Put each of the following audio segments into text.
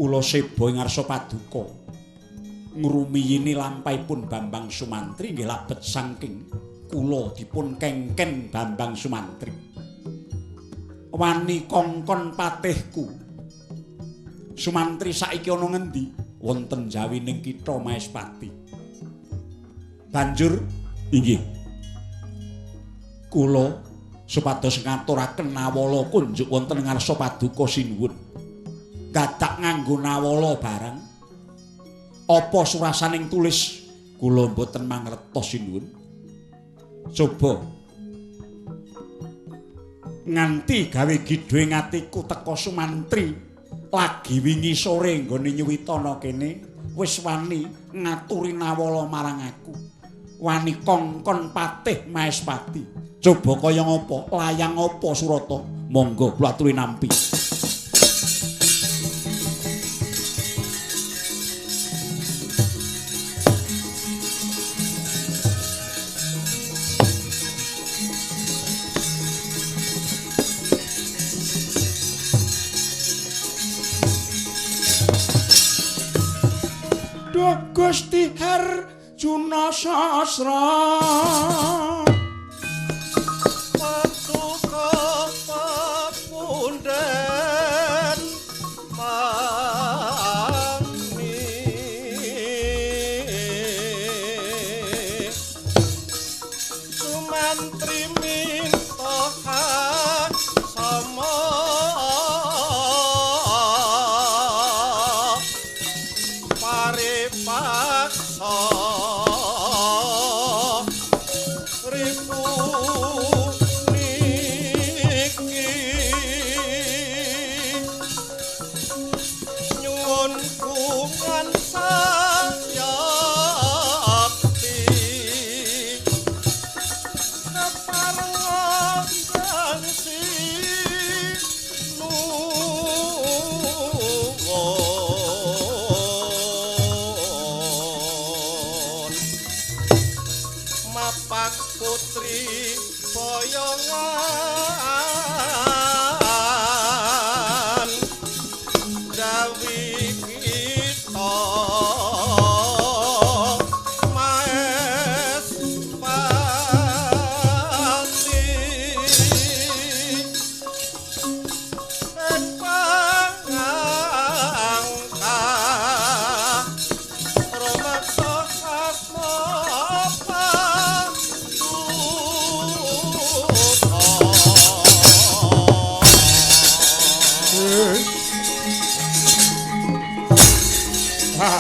Kula seba ing ngarsa paduka. Ngrumiyini lampahipun Bambang Sumantri nggih labet saking kula dipun kengken Bambang Sumantri. Wani kongkon patihku. Sumantri saiki ana ngendi? Wonten jawining kitha Maespati. Banjur inggih kula supados ngaturaken nawala kunjuk wonten ngarsa paduka sinuwun. Dadak nganggo nawala barang. Apa surasaning tulis kula mboten mangertos sinuwun. Coba nganti gawe gidho ing atiku teka Sumantri lagi wingi sore nggone nyuwitana kene wis wani ngaturi nawala marang aku. Wani kongkon patih Maespati. Coba kaya ngapa, layang apa surata? Monggo kula aturi nampi. Duh Gusti Harjuna Sasra. Patuko papunden mami Sumantri minta sama paripaksa ripu niki nyuwun kungan sayakti keparengan sinuwun mapak putri boyongan dawi kita Maespati ing pangangka rumaksa asma paduka. Ha.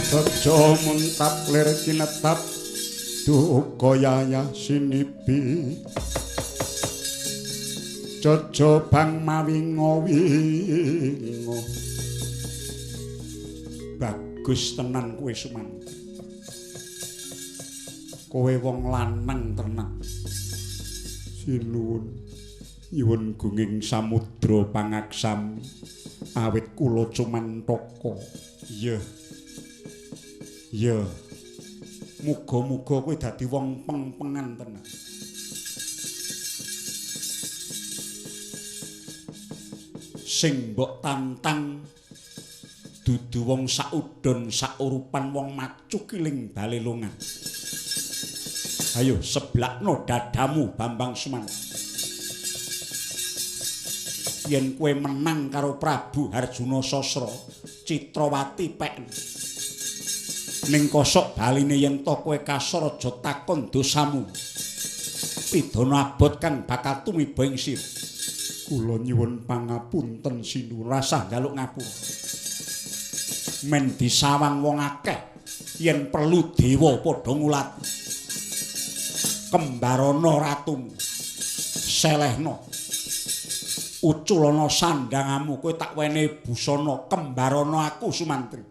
Tejo muntap lir kinetap duka yayah sinibi Jojo bang mawinga-winga. Bagus tenan kowe Sumantri. Kowe wong lanang tenan. Sinuwun nyuwun gunging samudra pangaksami awit kula cumantaka. Iya. Iya. Muga-muga kowe dadi wong peng-pengan tenan. Sing mbok tantang dudu wong saudon saurupan wong macukiling balelongan. Ayo seblakno dadamu Bambang Sumantri. Yen kowe menang karo Prabu Harjuna Sasra, Citrawati pek. Ning kosok baline yen to kowe kasar aja takon dosamu. Pidana abot kang bakal tumiba ing sira. Kula nyuwun pangapunten sinuwun. Rasah njaluk ngapura. Men disawang wong akeh yen perlu dewa padha ngulati. Kembarana ratumu. Selehno. Uculana sandangamu, kowe tak wenehi busana kembarana aku Sumantri.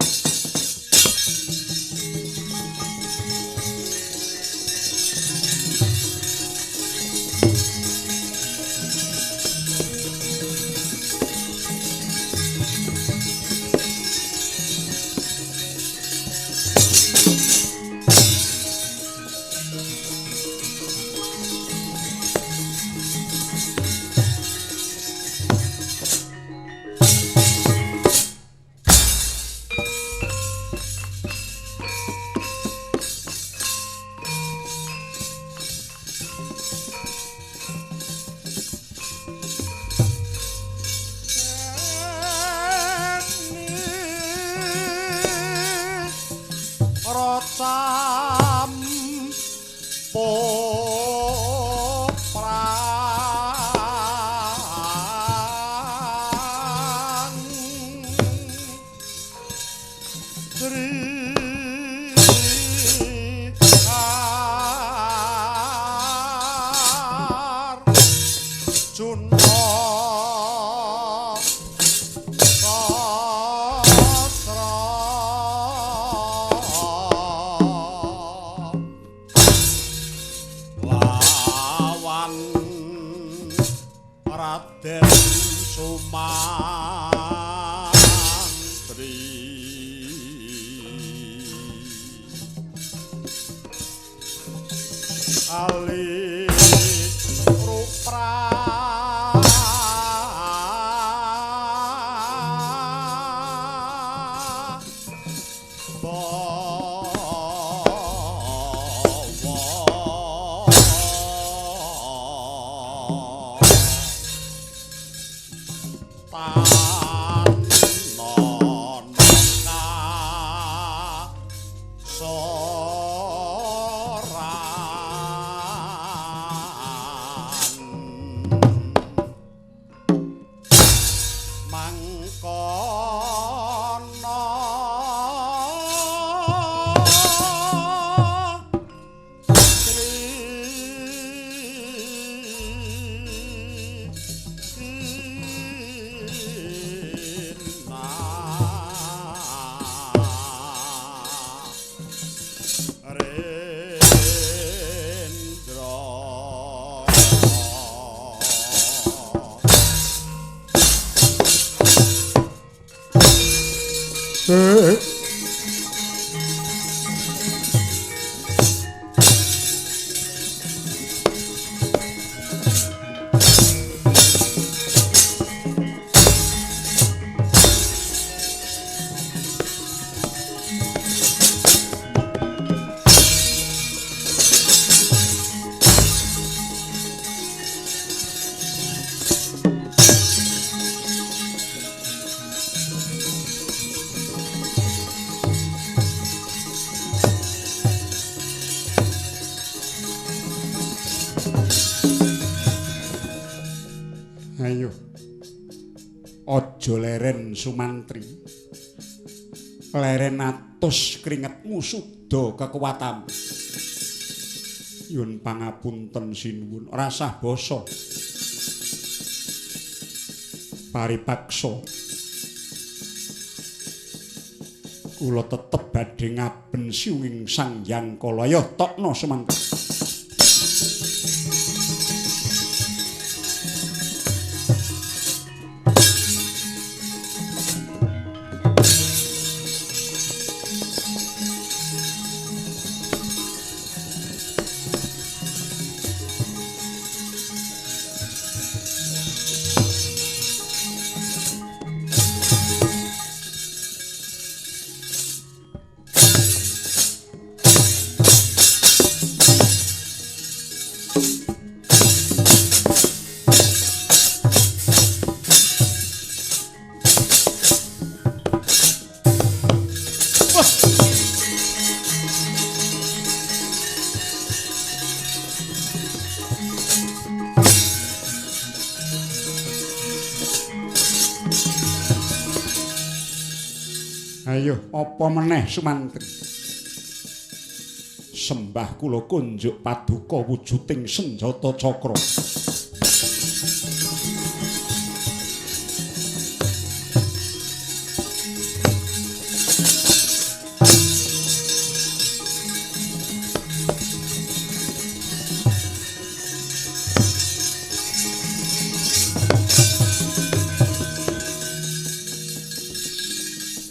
Ayo. Aja leren Sumantri. Leren atus kringetmu suda kekuatanmu. Nyuwun pangapunten sinuwun, rasah basa. Paripaksa. Kula tetep badhe ngaben siwing Sang Hyang Kala. Ayo tokno Sumantri. Ayo, apa meneh Sumantri? Sembah kula kunjuk paduka wujuding senjata cakra.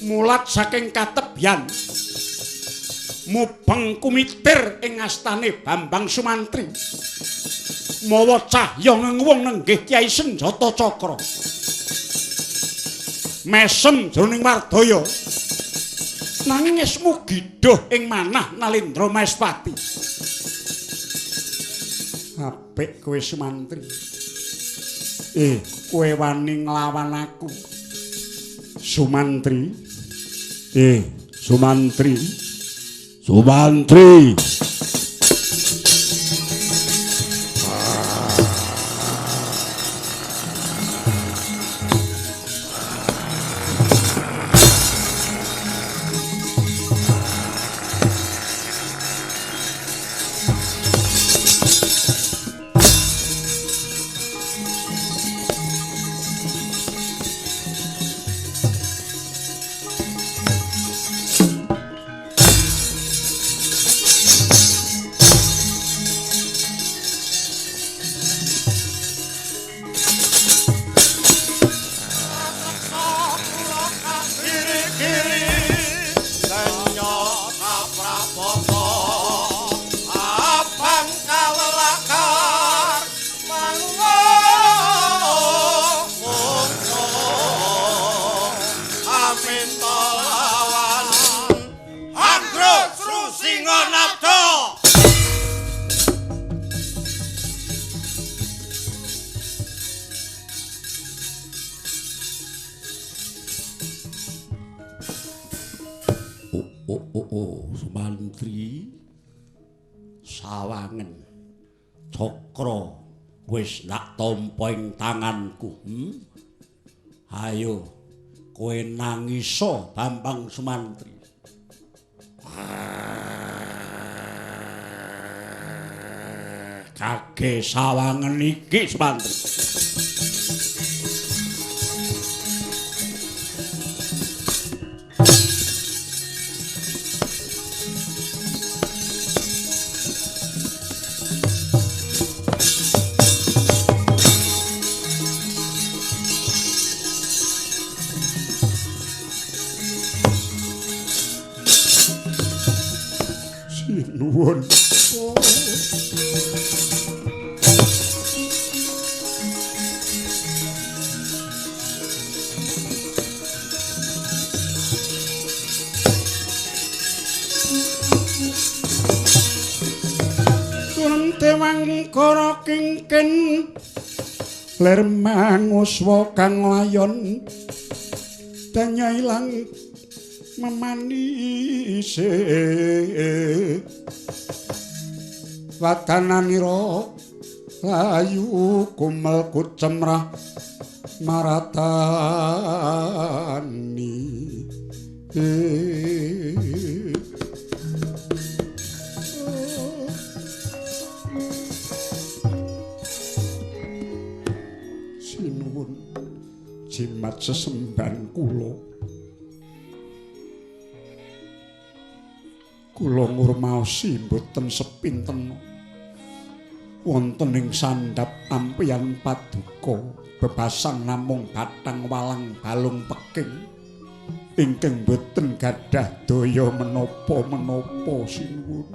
Mulat saking katebyan mubeng kumitir ing astane Bambang Sumantri. Mawa cahya ngenguwung nenggih Kyai Senjata Cakra. Mesem jroning wardaya. Nanging esmu gidhuh ing manah Nalendra Maespati. Apik kowe Sumantri. Kowe wani nglawan aku. Sumantri. Sumantri. Sumantri. Sumantri sawangen cakra wis nak tampa ing tanganku. Ayo kowe nangisa Bambang Sumantri. Kage sawangen iki Sumantri. Sinuwun. Turun tewang kara kingkin lir manguswa kang layon danya ilang memanise watananira layu kumel kucemrah maratani. Sinuwun jimat sesembahan kula. Kula ngurmaosi mboten sepinten wonten ing sandhap ampiyan paduka bebasan namung bathang walang balung peking ingkang mboten gadah daya menapa-menapa sinuwun.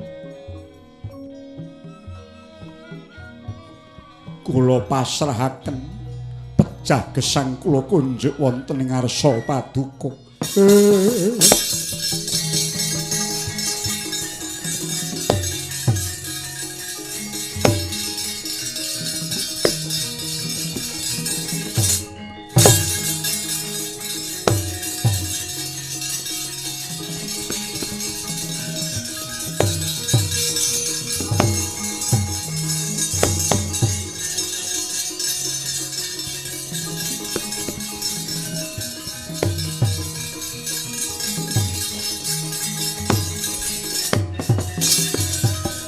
Kula pasrahaken pejah gesang kula kunjuk wonten ing ngarsa paduka.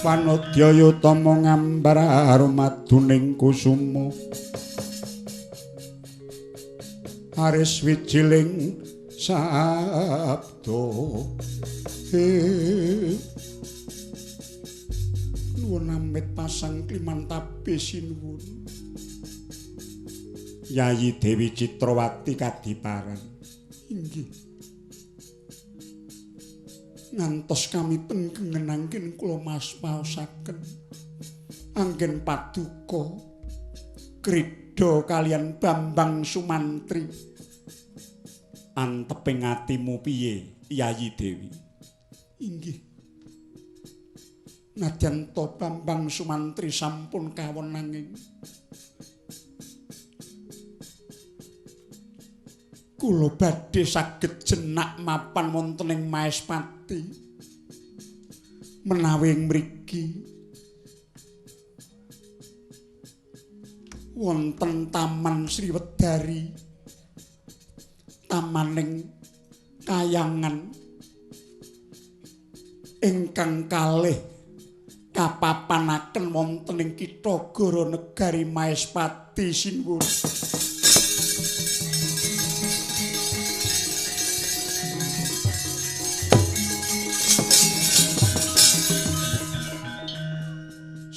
Panodya yutama ngambar arumaduning kusuma aris wijiling sabda. Nuwun amit pasang klimantabe sinuwun Yayi Dewi Citrawati kadiparan. Inggih. Ngantos kami tenggengen anggen kula mas-maosaken anggen paduka krida kaliyan Bambang Sumantri. Anteping atimu piye, Yayi Dewi? Inggih. Nadyan to Bambang Sumantri sampun kawon nanging kula badhe saged jenak mapan wonten ing Maespati. Menawi ing mriki wonten Taman Sriwedari, tamaning kayangan ingkang kalih kapapanaken wonten ing kitha Goro Negari Maespati sinuwun.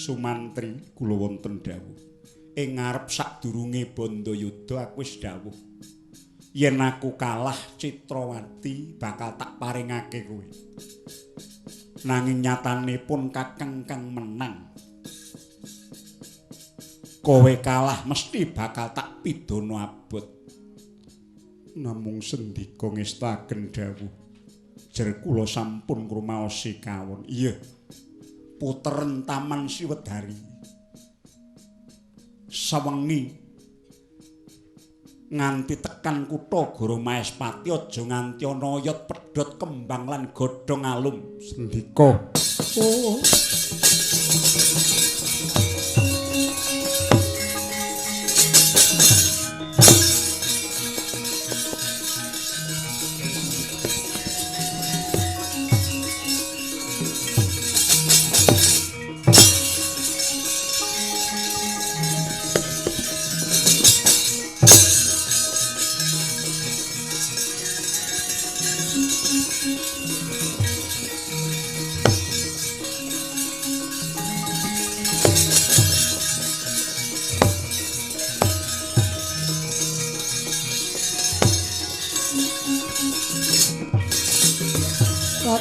Sumantri, kula wonten dawuh. Ing ngarep sadurunge Bandayuda aku wis dawuh. Yen aku kalah Citrawati bakal tak paringake kowe. Nanging nyatane pun kakang kang menang. Kowe kalah mesti bakal tak pidana abot. Namung sendika ngestaken dawuh. Jer kula sampun ngrumaosi kawon. Iya. Puteren Taman Sriwedari. Sawengi nganti tekan kutha Goro Maespati aja nganti ana oyot pedhot kembang lan godhong alum. Sendika. Oh.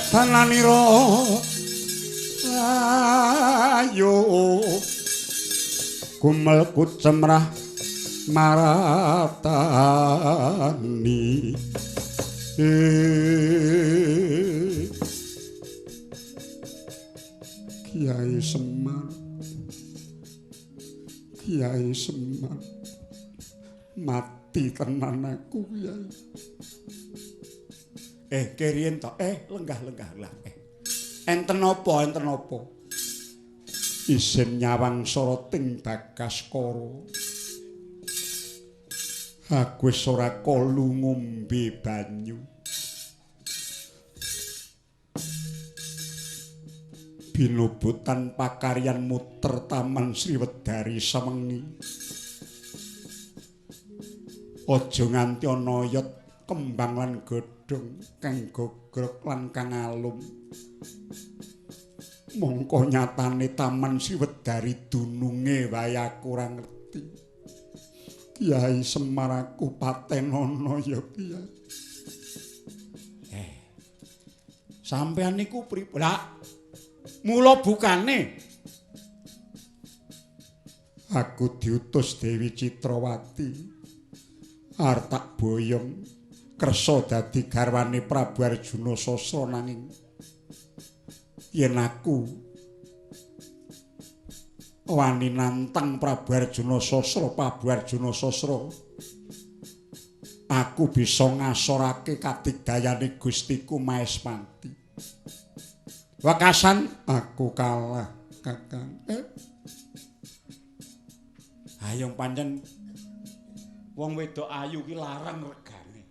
Tananira ayo kumel kucemrah maratani. Kiai Semar, Kiai Semar, mati tenan aku Kiai. Keriyen to, lenggah-lenggah lah. Enten apa, enten apa? Isin nyawang soroting Bagaskara. Aku wis ora kolu ngombe banyu. Binubutan pakaryan muter Taman Sriwedari sawengi. Aja nganti ana oyot kembang lan godhong kang gogrok lan kang alum. Mongko nyatane Taman Sriwedari dununge wae aku ora ngerti. Kiai Semar aku patenono ya Kiai. Sampeyan niku pripun? Lah mula bukane aku diutus Dewi Citrawati arep tak boyong kersa dadi garwane Prabu Arjuna Sasra, nanging yen aku wani nantang Prabu Arjuna Sasra, Prabu Arjuna Sasra, aku bisa ngasorake kadigdayane Gustiku Maespati. Wekasan aku kalah, Kakang. Ayo pancen wong wedok ayu ki larang regane.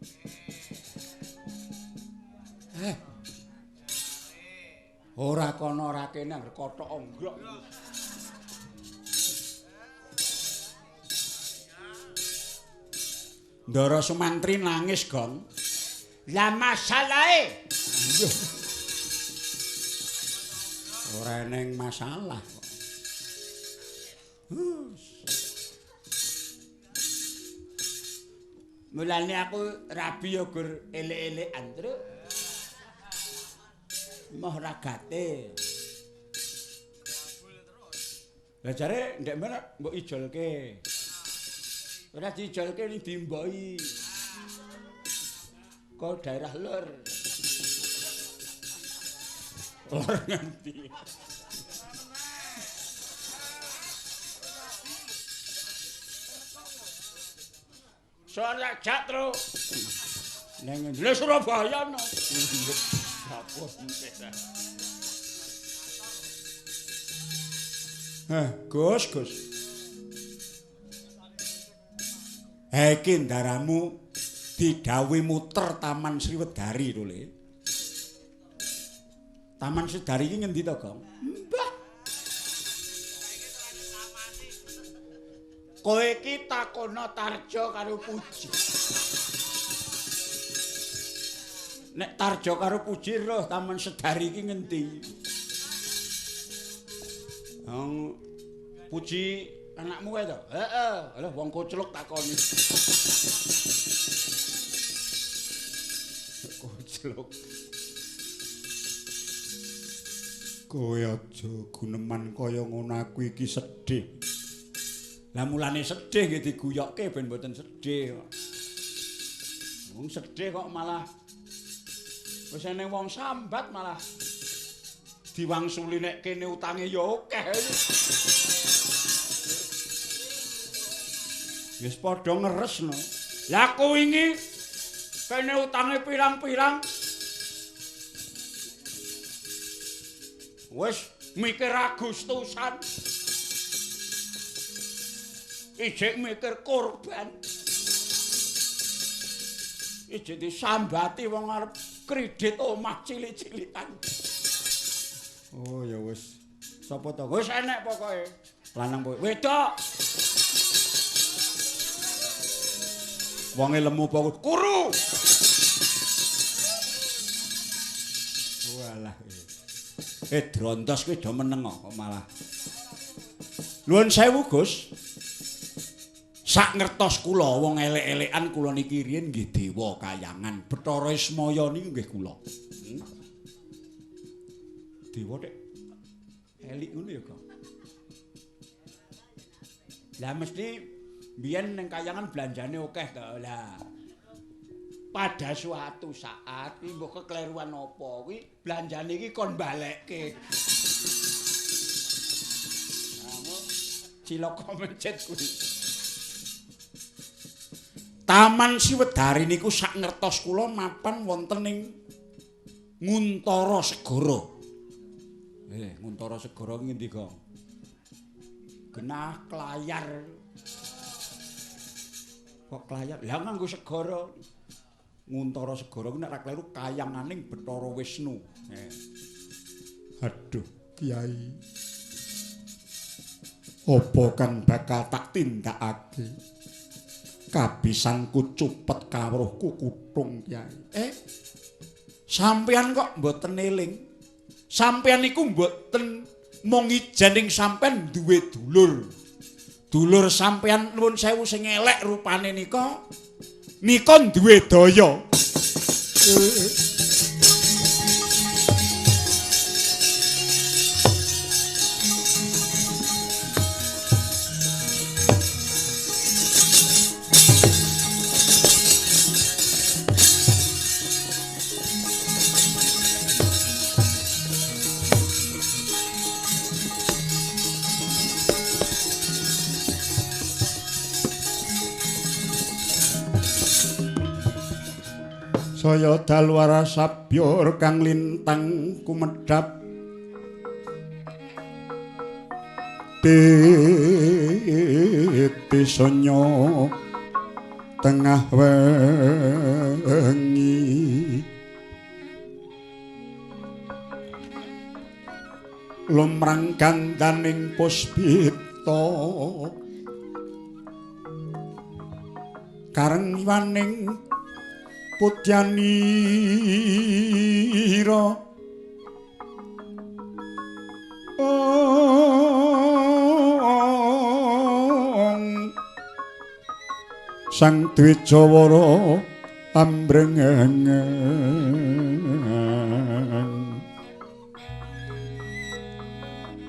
Ora kono ora kene anggere kothok onggrok. Ndara Sumantri nangis, Gong. Lah masalahe. Ora eneng masalah kok. Mulane aku rabi ya gur elek-elekan, Truk. Moh ragate. Lah jare ndek men mbok ijolke. Ora diijolke ning dimboi. Kok daerah lor. Lor ngendi? Soalnya jatro. Neng ngendi Surabaya no. Heh, Gus, Gus. Heh, iki ndaramu didhawuhi muter Taman Sriwedari lho, Le. Taman Sriwedari iki ngendi to, Gong? Mbah. Kowe iki takono Tarjo karo Puji. Nek Tarjo karo Puji roh Taman Sedari iki ngendi? Wong Puji anakmu kae to? Heeh. Alah wong kocluk takoni. Kocluk. Kowe aja guneman kaya ngono, aku iki sedih. Lah mulane sedih nggih diguyokke ben mboten sedih. Wong sedih kok malah wis eneng wong sambat malah diwangsuli nek kene utange ya akeh. Wis padha ngeresno. Lah aku wingi kene utange pirang-pirang. Wis mikir Agustusan. Ijik mikir korban. Ijik disambati wong arep kredit omah cilik-cilikan. Oh ya wis. Sapa to? Wis enek pokoke. Lanang kowe. Wedok. Wonge lemu apa kuru. Walah. Drontos kuwi do meneng kok malah. Nuwun sewu, Gus. Sak ngertos kula wong elek-elekan kula niki riyin nggih dewa kayangan. Bathara Ismaya niku nggih kula. Dewa tek elik ngono ya, Kang. Lah mesti biyen ning kayangan belanjane akeh to. Lah pada suatu saat kuwi mbok kekleruan apa kuwi belanjane iki kon balekke. Cilaka mencet kuwi. Taman Sriwedari niku sak ngertos kula mapan wonten ing Nguntara Segara. Nguntara Segara ki ngendi, Gong? Genah klayar. Kok klayar? Lah nganggo segara. Nguntara Segara ku nek ra kleru kayanganing Bathara Wisnu. Aduh, Kyai. Apa kang bakal tak tindakake? Kabisanku cupet kawruhku kutung, Kyai. Sampeyan kok mboten eling? Sampeyan niku mboten mung ijen ing sampeyan duwe dulur. Dulur sampeyan nuwun sewu sing elek rupane nika nika duwe daya. Saya dalu arasabyor kang lintang kumedhap titi sonya tengah wengi lumrang gandaning puspita kareng waning putyanira Sang Dwijawara ambrengeng.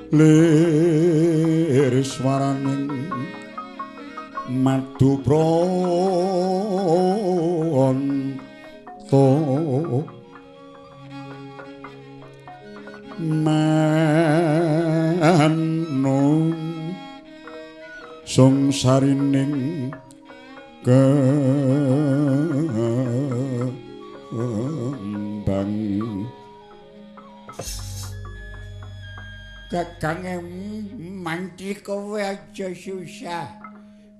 Lir swaraning madu pronto manung sungsarining kembang. Kakange mantri kowe aja susah.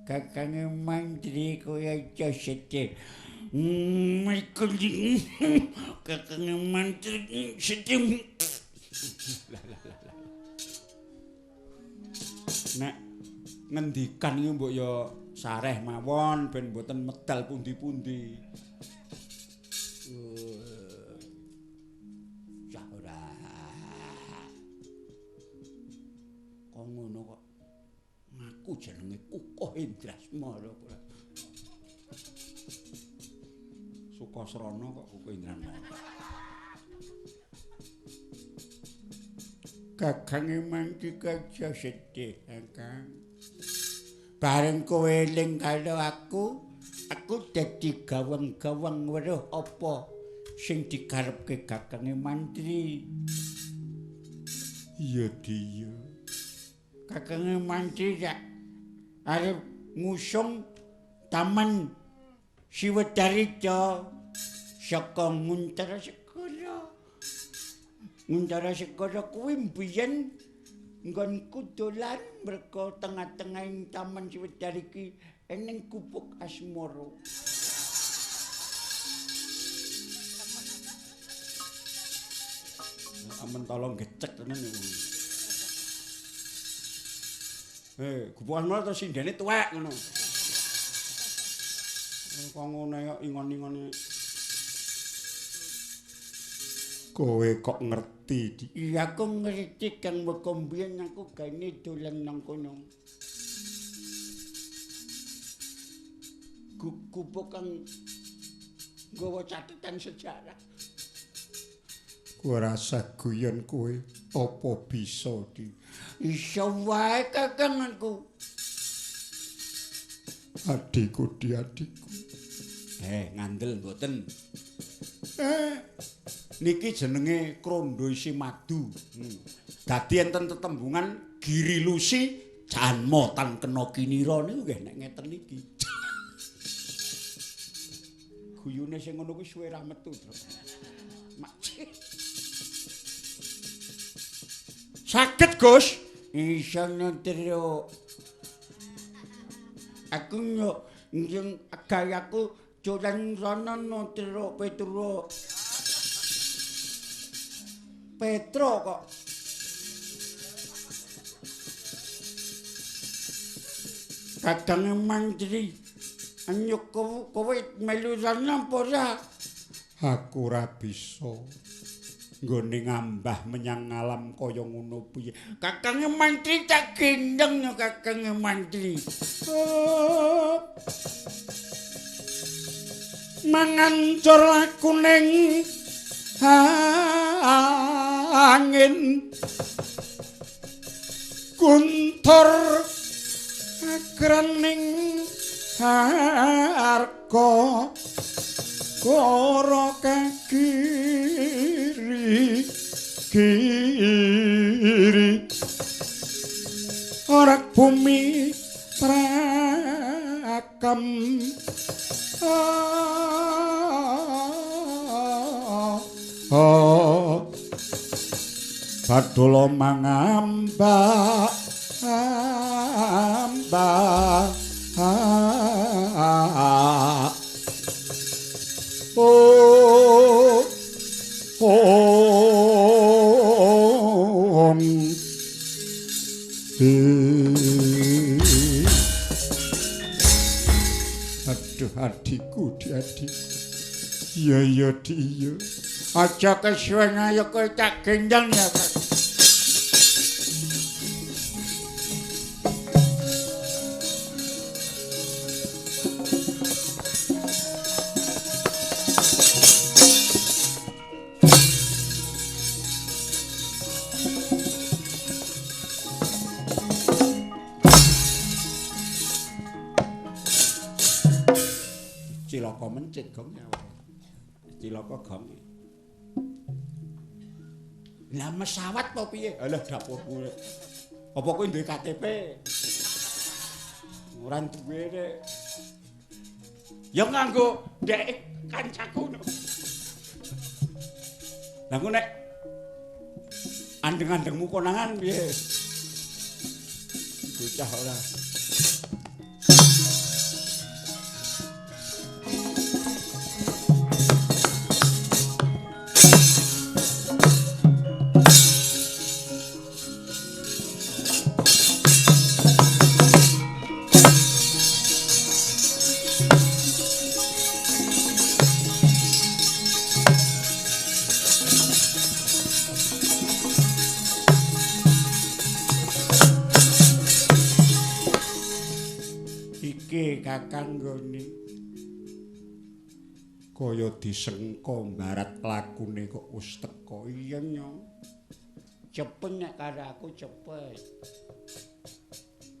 Kakange mantri kowe aja sedih. Kakange mantri sedih. Nek ngendikan iki mbok ya sareh mawon ben mboten medal pundi-pundi. Cah ora. Kok ngono kok ngaku jenenge Kukuh Indrasmara kok. Sukasrana kok Kukuh Indrasmara. Kakange mantri aja sedih, Kakang. Bareng kowe eling karo aku, aku dadi gawang-gawang weruh apa sing dikarepke kakange mantri. Iya, Diya. Kakange mantri sak arep ngusung Taman Siwedarita saka Nguntara Segara. Nguntara Segara kuwi mbiyen nggonku dolan merga tengah-tengahing Taman Siwedari iki eneng gubuk asmara. Amen tolong gecek tenan niku. Gubuk asmara terus sindene tuwek ngono. Kok ngono ya ingon-ingone. Kowe kok ngerti, Di? Iya, aku ngerti Kang, mergo mbiyen aku gaene dolan nang kono. Gubuk kang nggawa catetan sejarah. Kowe rasa guyon kowe apa bisa, Di? Iso wae Kakang aku. Adikku, Di, adikku. Ngandel mboten. Niki jenenge krondo isi madu. Dadi enten tetembungan Giri Lusi janma tan kena kinira niku nggih nek ngeten niki. Guyune sing ngono kuwi suwe ra metu, Tru. Makcik. Saged, Gus. Iso nutru. Aku yo njeng gayaku dolan rono nutru Petro. Petro kok. Kakange mantri anyuk kowe melu rono apa ora? Aku ora bisa. Nggone ngambah menyang alam kaya ngono piye. Kakange mantri tak gendeng yo kakange mantri. Mangancur lakuning angin guntur agraning harga koro kagiri kiri ora bumi prakam Badola mangamba amba oh oh. Aduh adikku, adikku. Iya iya iya. Aja kesuwen ayo kowe tak gendeng ya. Cilaka mencit gong. Cilaka gong. Lah mesawat apa piye? Alah dapurku. Apa kowe duwe KTP? Ora duwe rek. Ya nganggo ndek kancaku. Lah engko nek andeng-andengmu konangan piye? Bocah ora. Kakang nggone kaya disengka mbarat lakune kok wis teka. Iya nyo. Cepet nek karo aku cepet.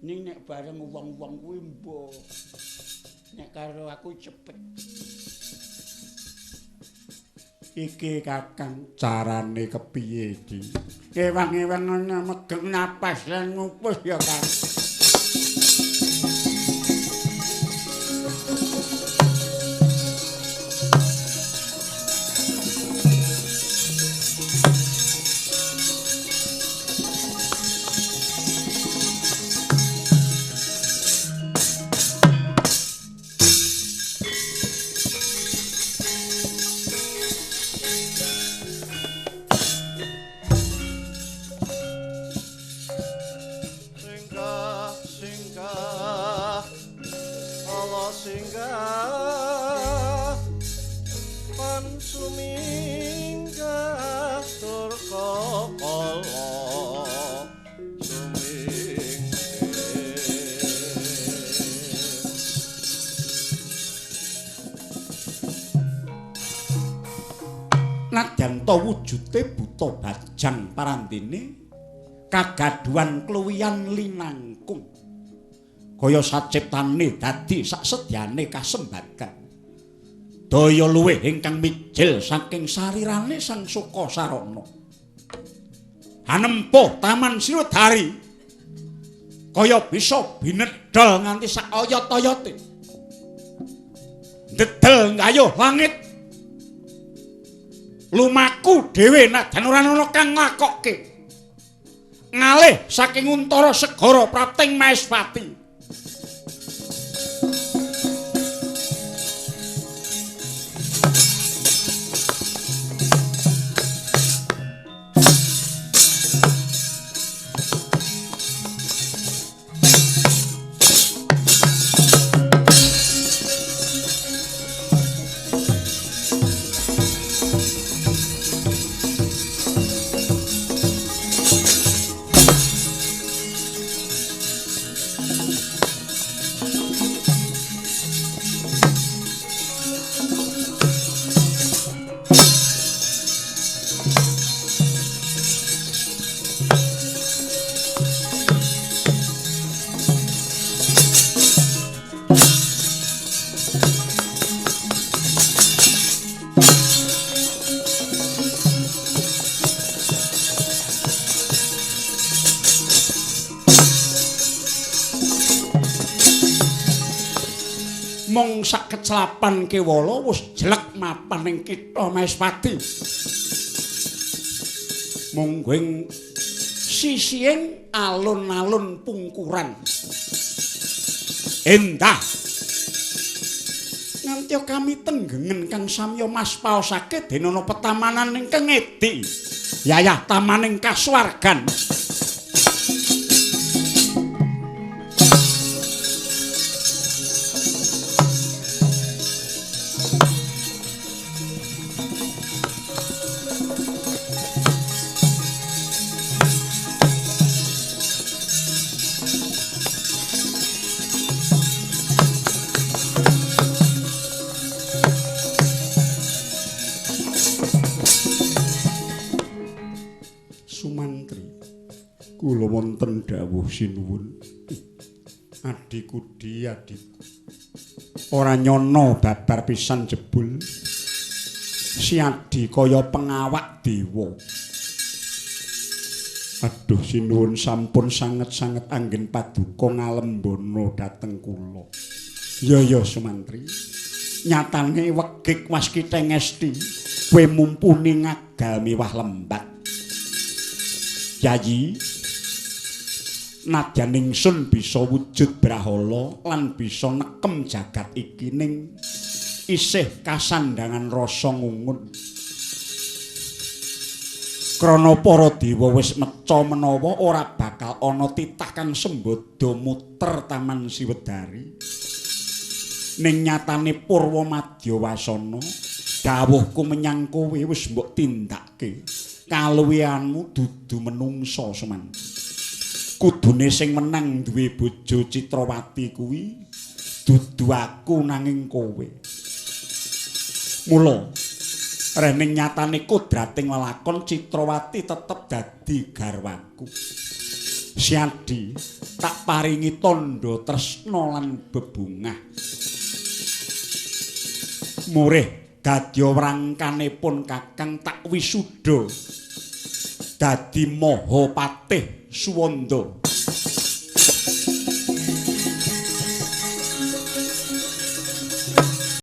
Ning nek bareng wong-wong kuwi mbok. Nek karo aku cepet. Iki kakang carane kepiye iki? Ewang-ewang ana megeng napas lan ngupus ya Kang. Nadyan ta wujude buta bajang parandene kagaduhan kluwiyan linangkung kaya saciptane dadi saksedyane kasembadan daya luwih ingkang mijil saking sarirane Sang Suka Sarana anempuh Taman Sriwedari kaya bisa binedhol nganti sak oyot-oyote ndedel nggayuh langit lumaku dhewe najan ora ana kang nglakokke ngalih saking untara segara prapting Maespati. Mung sak kecelapan kewala wis jelek mapan ing kitha Maespati. Munggo ing sisihing alun-alun pungkuran. Endah. Nganti kami tenggengen kang samya mas paosake dene ana petamanan ingkang ngedi. Yayah tamaning kasuwargan. Kula wonten dawuh sinuwun. Adhiku di adhiku. Ora nyono babar pisan jebul Siadi kaya pengawak dewa. Aduh sinuwun sampun sanget-sanget anggen paduka ngalembono dhateng kula. Ya ya Sumantri. Nyatane wegik waskita ngesti kowe mumpuni ngagal miwah lembat. Yayi, nadyan ingsun bisa wujud brahala lan bisa nekem jagat iki ning isih kasandangan rasa ngungun. Krana para dewa wis meca menawa ora bakal ana titah kang sembada muter Taman Siwedari. Ning nyatane Purwa Madya Wasana, dawuhku menyang kowe wis mbok tindake. Kaluwihanmu dudu menungsa Sumantri. Kudune sing menang duwe bojo Citrawati kuwi dudu aku nanging kowe. Mula rening nyatane kodrating lelakon Citrawati tetep dadi garwaku. Siadi tak paringi tandha tresna lan bebungah. Murih dadya wrangkanipun Kakang tak wisuda dadi Maha Patih Suwanda.